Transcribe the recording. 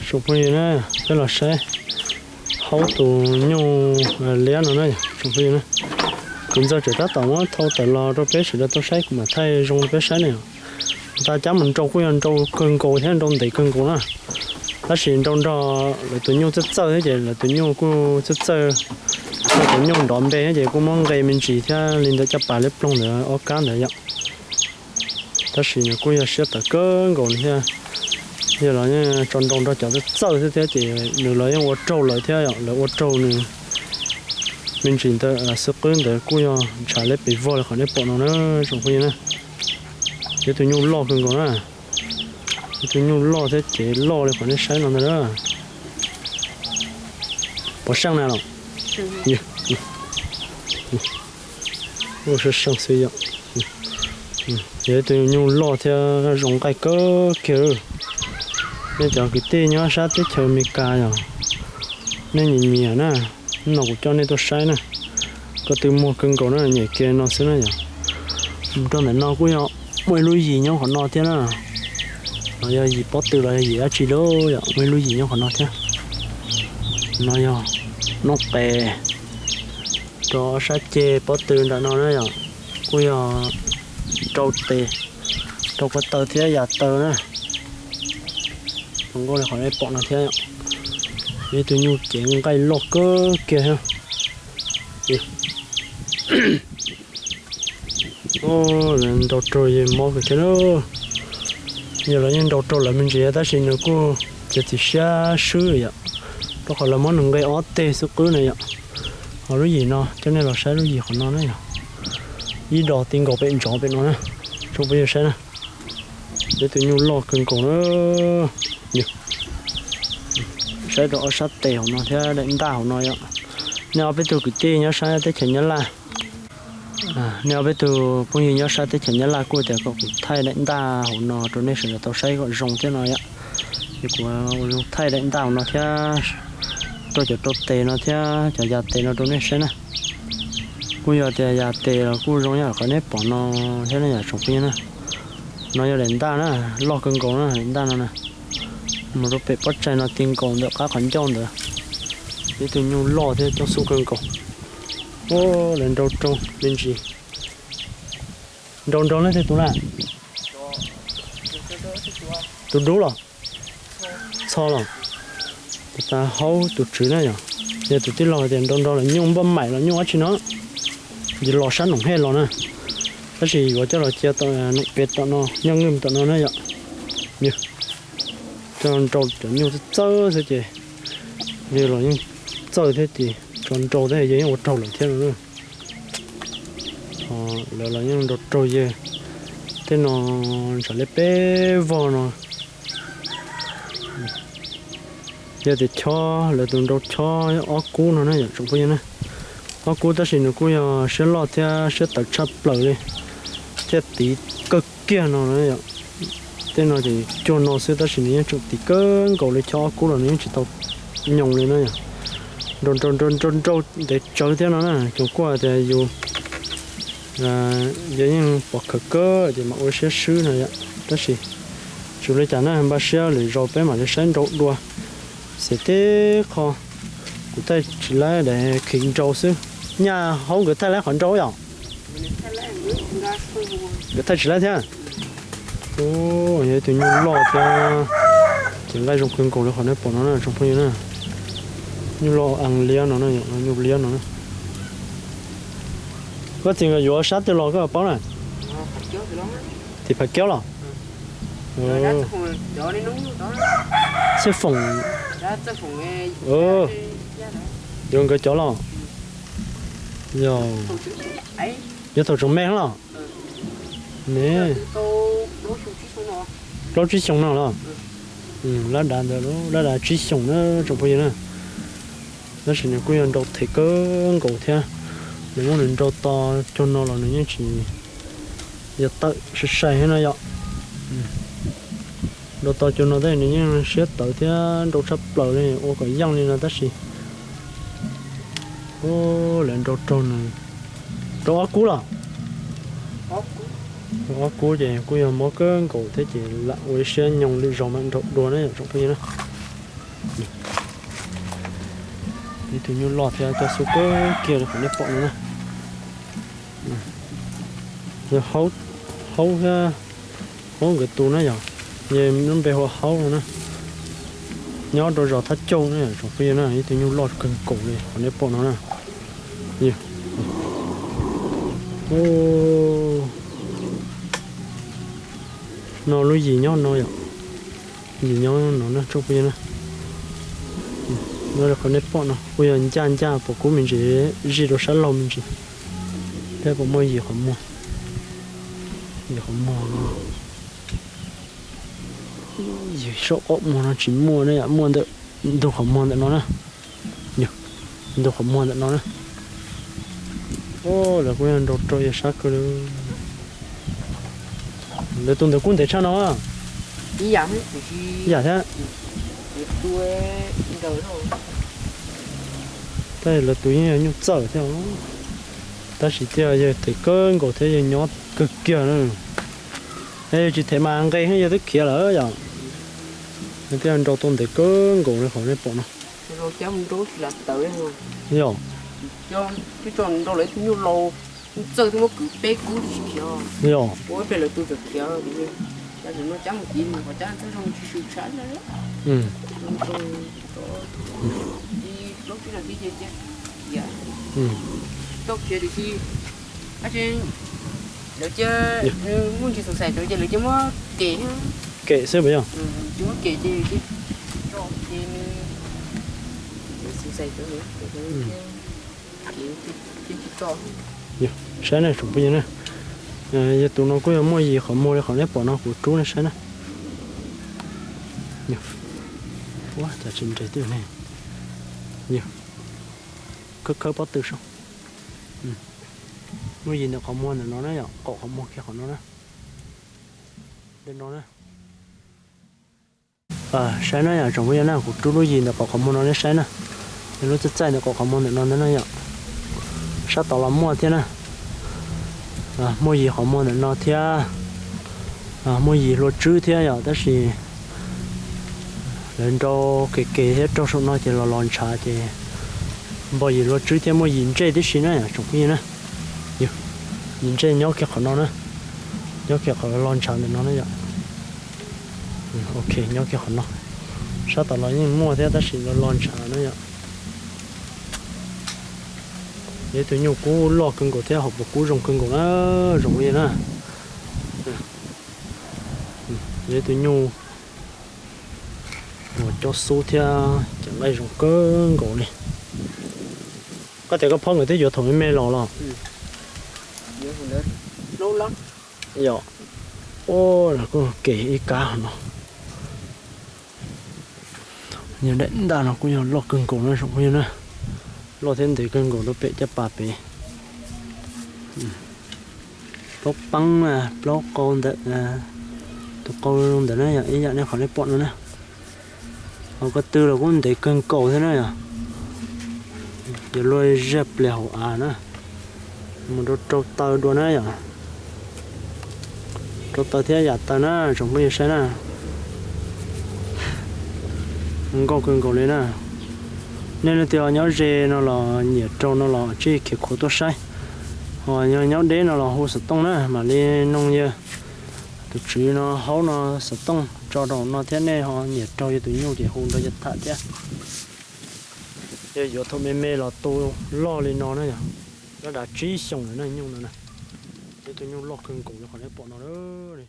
Tsoom phooj ywg na, peb los saib haub tus nyuj liab no na tsoom phooj ywg na. Kuv ntxawg tseem tab tom muab thau tawm los rau peb sawv daws tau saib, kuv mam thaij zoo rau peb saib na. Nta cab mus nrau kuj yog nrau kawg nkaus thiab nrau ntev kawg nkaus na. Tab sis nrau nrog lawv tus nyuj txawj txawj thiab ces lawv tus nyuj kuj txawj txawj, lawv tus nyuj nrov npe thiab ces kuj muab nqe me ntsis thiab li ntawd caj pas liab ploog ntawd ob kab ntawd yom. Tab sis nws kuj yog siab tawv kawg nkaus li thiab. Yog los yeej tso nrau nrog cov txawj txawj thiab thiab ces nws los yeej ua raug lawv thiab yom, lawv ua raug nws. Me ntsis ntawd xwb qwb ntawd kuj yog ntshav liab pes vog li qhov nej pom no na tsoom phooj ywg na. Yog tus nyuj loj kawg nkaus na. Yog tus nyuj loj thiab ces loj li qhov nej saib no ntag na. Pov seej na los? Ua seej seej xwb yom. Yog ib tug nyuj loj thiab zoo nqaij kawg kiag. Nej cov kwv tij nyob sab teb chaws Amelikas yom, nej nyiam nyiam na, no kuv coj nej tuaj saib na. Ko tw muag kawg nkaus na, nyem kiag no xwb na yom. Mus rau ntawm no kuj yog muaj ib lub yim nyob qhov no thiab na. Los yog yim pob tw los yog yim dab tsi lauj yom, muaj ib lub yim nyob qhov no thiab. No yog noob qes rau ob sab ceg pob tw nram no na yom. Kuj yog rau tes, rau ko taw thiab yam taw na. Zoo nkauj li qhov nej pom no thiab. Ib tug nyuj cev nqaij loj kawg kiag thiab. Nrau raug yawg mob kawg thiab lauj. Yog lawv yeej nrau raug lawv me ntsis tab sis nws kuj txiav txim siab swb yom, rau qhov lawv muab nws nqe ob teg xwb qwb na yom. Ho lub yim no coj nej los saib lub yim qhov no na yom. Ib dos ti nkaus pem ntsov pem no na, tsoom phooj ywg saib na. Ib tug nyuj loj kawg nkaus na. Saib rau ob sab tes hauv no thiab daim ntaj hauv no yom. Nej ob peb tug kwv tij nyob sab teb chaws Nyab Laj, nej ob peb tug phooj ywg nyob sab teb chaws Nyab Laj kuj tias kom kuv thaij daim ntaj hauv no rau nej sawv daws tau saib kom zoo thiab no yom. Ces kuv ua zoo thaij daim ntaj hauv no thiab rau cov rau tes no thiab cov ya tes no rau nej saib na. Kuj yog tias ya tes los kuj zoo yam qhov nej pom no thiab ne yom tsoom phooj ywg na. No yog daim ntaj na, loj kawg nkaus na daim ntaj no na. Mus rau pem pob tsaig no ti nkaus ntawm qab qhov ncauj ntawd. Ib tug nyuj loj thiab coob xub kawg nkaus. Lawv nrau raug me ntsis. Nrau nrau leej twg tus na? Tus dub los? Txho los? Tus tas haub tus tswv na yom. Yog tus tij laug tias nrau nrau los nyuj npaj maim los nyuj dab tsi no, yus los sab Noom Hej los na. Tab sis yuav coj los cia tom Noom Pes tom no, Nyob Nwj tom no na yom. Coj nrau cov nyuj txawj txawj xwb ces yawg los yeej txawj thiab ces tso nrau thiab yawg yeej ua raug lawm thiab no. Lawv los yeej nrau raug yawg. Tej no ntshav liab peb vog no. Yog tias chob, lawv tus nrau chob ob kub no na yom tsoom phooj ywg na. Ob kub tab sis nws kuj yog siab loj thiab siab tawv tshaj plaws li, thiaj tiv kawg kiag no na yom. Tej no ces cuag no xwb tab sis nws yeej tseem tiv kawg nkaus li, chob ob kub los nws yeej tsis tau nyoos li na yom. Nrau nrau nrau nrau nrau ntev tsawv thiab no na, coom kuaj tias yus yog yeej pom khawv kawg ces mam ua siab swb no yom. Tab sis tsis ua li cas na, npaj siab lwm zaus peb mam li saib nrau dua. Xyov teb qho kuv thaij tsis laib daim khiv nrau xwb. Nyaj haub nkawd thaij laib qhov nrau yom? Nkawd thaij tsis laib thiab. Yog ib tug nyuj loj thiab, ces nqaij zoo kawg nkaus li qhov nej pom no na tsoom phooj ywg na. Nyuj loj ees liab no, nyuj liab no. Koj txiv nkawd yuav sab twg los koj paub na? Tim Phav Kiab los? Xeeb Foom. Yuav nkawd cov los? Yog thaum tseem me los? Ne, plaub tsib xyoo no los? Lab dav ntawd, lab dav tsib xyoos na tsoom phooj ywg na. Tab sis nws kuj yog nrau them kawg nkaus thiab. Nws muab nws nrau to cuag no los nws yeej tsis yog tawm sai sai thiab no yom. Nrau to cuag no tab sis nws yeej siab tawv thiab nrau tshaj plaws li, ua kom yeej li no tab sis lawv nrau raug nws. Rau ob kub los? Rau ob kub ces kuj yog mob kawg nkaus thiab ces lam ua ib siab nyoos lwm zaus mam nrau dua na yom tsoom phooj ywg na. Ib tug nyuj loj thiab cov xub kawg kiag li qhov nej pom no na. Yog haub thiab, haub nkawd tus na yog, yog lub npe hu ua haub no na. Nyob rau zos Thab Cauj na tsoom phooj ywg na, ib tug nyuj loj kawg nkaus li qhov nej pom no na. No lub yim nyob no yom, yim nyob no na tsoom phooj ywg na. Nyob li qhov nej pom no kuj yog ncaj ncaj pom kub me ntsis, zij rau sab laug me ntsis, thiab puas muaj yim qhov muag, yim qhov muag no. Yim saum qaum muag no tsis muaj ne, muaj ntawm ntug qhov muag ntawm no na. Ntug qhov muag ntawm no na. Lawv kuj yog nrau rau yog sab kawg li. Lawv tus ntawd kuj ntev tshaj no. Ib yam thiab. Tab sis lawv tus yeej yog nyuj txawj thiab, tab sis thiaj yog tev kawg nkaus thiab yog nyob kawg kiag na. Tsis them mas nqe yog twb khiav lawm yom. Thiaj nrau tau ntev kawg nkaus li qhov nej pom no. Yog, yog, kem xwb puas yog? Saib ne tsoom phooj ywg na, yog tus no kuj yog muaj yim qhov muag li qhov nej pom no kuv rub nej saib na. Ua cas tsis nres twj ne. Khawb khawb pob tw soj. Muaj yim ntawm qhov muag ntawm no na yom, qaum qhov muag kiag qhov no na. Ntawm no na. Saib na yom tsoom phooj ywg na, kuv rub lub yim ntawm qaum qhov muag no nej saib na. Lub txaij txaij ntawm qaum qhov muag ntawm no ntag na yom. Sab tod los muaj thiab na. Muaj yim qhov muag ntawm no thiab. Muaj yim hlua tswb thiab yom, tab sis lawv nrau kev kev thiab raug saum no ces los los ntshav ces npog yim hlua tswb thiab muaj yim ntsej tib si na yom tsoom phooj ywg na. Yim ntsej nyob kiag qhov no na, nyob kiag qhov los ntshav ntawm no na yom. Ok, nyob kiag qhov no. Sab tom los yeej muaj thiab tab sis los los ntshav na yom. Yog ib tug nyuj kub loj kawg nkaus thiab hauv paus kub zoo kawg nkaus na, zoo li na. Yog ib tug nyuj uas cob xub thiab cev nqaij zoo kawg nkaus li. Koj tias koj phob nkawd twb yuav thaum me me los los? Yog, ua, kuj kem ib kab no. Yog daim ntaj no kuj yog loj kawg nkaus na tsoom phooj ywg na, loj thiab ntev kawg nkaus rau pem caj pas pem. Plaub peeb, plaub qau ntawm, tus qau ntawm na yom, ib yam nej qhov nej pom no na. Hauv ko tw los kuj ntev kawg nkaus thiab na yom. Yuav luag zaj pliag hauv av na, mus rau rau taw dua na yom. Rau taw thiab yam taw na tsoom phooj ywg saib na. Nkauj kawg nkaus li na. Nej leej twg nyob ze no los nyiam rau no los tsij khiav khuav tuaj saib, ho nyob deb no los hu xov tooj na mam li noog yawg tus tswv no haub no xov tooj tso rau no thiab, nej ho nyiam rau yawg tus nyuj ces hu nrog yawg tham thiab. Yog yuav thaum me me los tu loj li no na yom, loj dav tsib xyoos lawm na nyuj no na. Yog tus nyuj loj kawg nkaus li qhov nej pom no lawm.